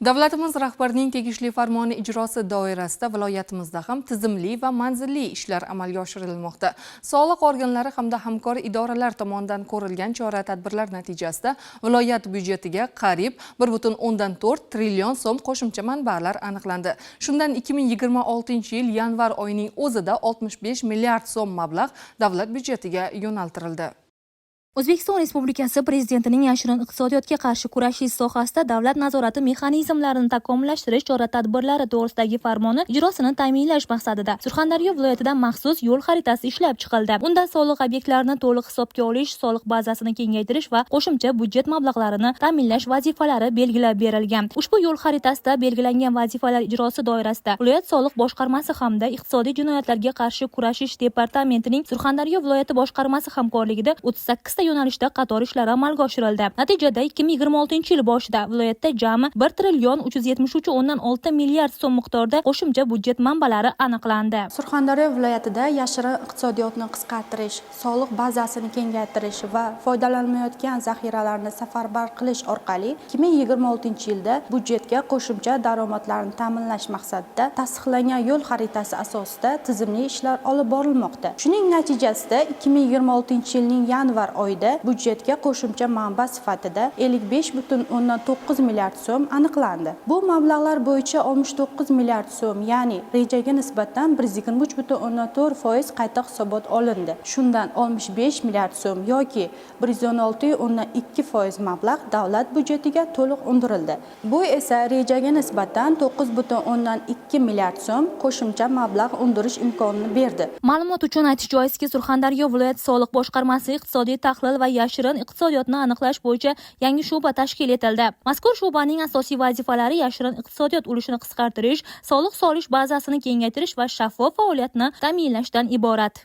Davlatimiz rahbarining tegishli farmoni ijrosi doirasida viloyatimizda ham tizimli va manzilli ishlar amalga oshirilmoqda. Soliq organlari hamda hamkor idoralar tomonidan ko'rilgan chora-tadbirlar natijasida viloyat byudjetiga qariyb 1,4 trillion so'm qo'shimcha manbalar aniqlandi. Shundan 2026-yil yanvar oyining o'zida 65 milliard so'm mablag' davlat byudjetiga yo'naltirildi. O'zbekiston Respublikasi Prezidentining yashirin iqtisodiyotga qarshi kurashish sohasida davlat nazorati mexanizmlarini takomillashtirish chora-tadbirlari to'g'risidagi farmoni ijrosini ta'minlash maqsadida Surxondaryo viloyatida maxsus yo'l xaritasi ishlab chiqildi. Unda soliq obyektlarini to'liq hisobga olish, soliq bazasini kengaytirish va qo'shimcha byudjet mablag'larini ta'minlash vazifalari belgilab berilgan. Ushbu yo'l xaritasida belgilangan vazifalar ijrosi doirasida viloyat soliq boshqarmasi hamda Iqtisodiy jinoyatlarga qarshi kurashish departamentining Surxondaryo viloyati boshqarmasi hamkorligida 38 ta yo'nalishda qator ishlar amalga oshirildi. Natijada 2026-yil boshida viloyatda jami 1 trillion 373,6 milliard so'm miqdorida qo'shimcha byudjet manbalari aniqlandi. Surxondaryo viloyatida yashirin iqtisodiyotni qisqartirish, soliq bazasini kengaytirish va foydalanilmayotgan zaxiralarni safarbar qilish orqali 2026-yilda byudjetga qo'shimcha daromadlarni ta'minlash maqsadida tasdiqlangan yo'l xaritasi asosida tizimli ishlar olib borilmoqda. Shuning natijasida 2026-yilning yanvar oyida byudjetga qo'shimcha manba sifatida 55,9 milliard so'm aniqlandi. Bu mablag'lar bo'yicha 69 milliard so'm, ya'ni rejaga nisbatan 123,4% qayta hisobot olindi. Shundan 65 milliard so'm yoki 116,2% mablag' davlat byudjetiga to'liq undirildi. Bu esa rejaga nisbatan 9,2 milliard so'm qo'shimcha mablag' undirish imkonini berdi. Ma'lumot uchun aytish joizki, Surxondaryo viloyat soliq boshqarmasi iqtisodiy tahlil va yashirin iqtisodiyotni aniqlash bo'yicha yangi shu'ba tashkil etildi. Mazkur shu'baning asosiy vazifalari yashirin iqtisodiyot ulushini qisqartirish, soliq solish bazasini kengaytirish va shaffof faoliyatni ta'minlashdan iborat.